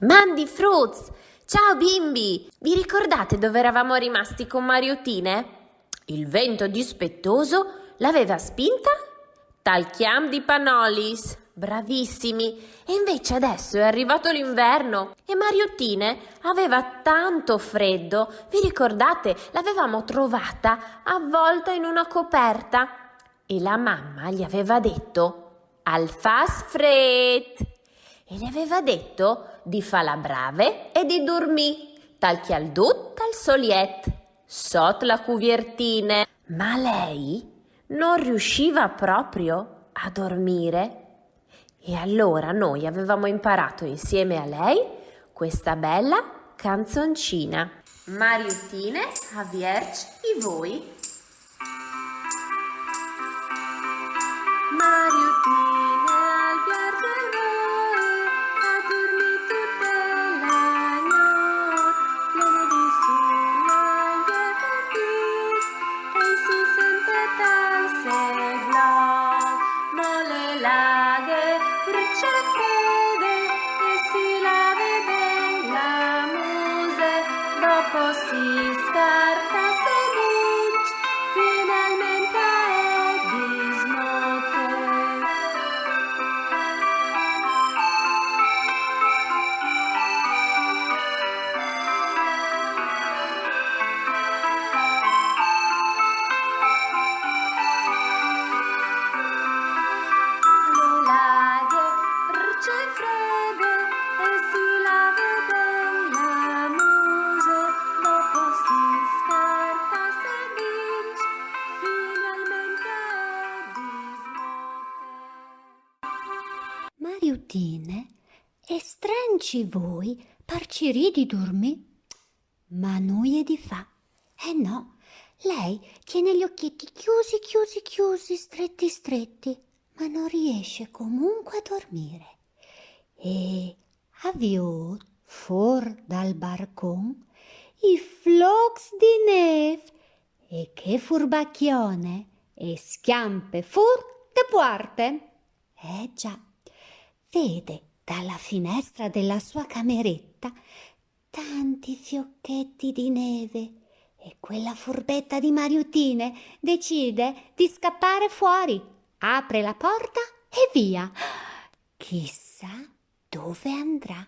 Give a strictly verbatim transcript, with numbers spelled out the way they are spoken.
Mandi fruts! Ciao bimbi! Vi ricordate dove eravamo rimasti con Mariutine? Il vento dispettoso l'aveva spinta tal chiam di Panolis. Bravissimi! E invece adesso è arrivato l'inverno e Mariutine aveva tanto freddo. Vi ricordate? L'avevamo trovata avvolta in una coperta e la mamma gli aveva detto: «Al fas fred!» E gli aveva detto di far la brave e di dormir tal cjaldut tal soliet, sot la cuviertine. Ma lei non riusciva proprio a dormire. E allora noi avevamo imparato insieme a lei questa bella canzoncina. Mariutine a vierç i voi. Mariutine al vierç i voi, a dormir tute la gnot, plene di sun, al vierç i voi, e si sente tal seglot, mole la aghe, prece frede, e si lave ben la muse, dopo si scartasse i dinç, finalmente e dismote. Mole la aghe, prece frede, e si lave ben la muse, dopo si scartasse i dinç, finalmente e dismote. Mariutine e strenç i voi par cirî di durmî. Ma nuie di fâ. Eh no, lei tiene gli occhietti chiusi, chiusi, chiusi, stretti, stretti, ma non riesce comunque a dormire. E a viôt, fûr dal barcon, i flocs di nêf. E chê furbacjone e scjampe fûr de puarte. Eh già, vede dalla finestra della sua cameretta tanti fiocchetti di neve e quella furbetta di Mariutine decide di scappare fuori, apre la porta e via. Chissà dove andrà.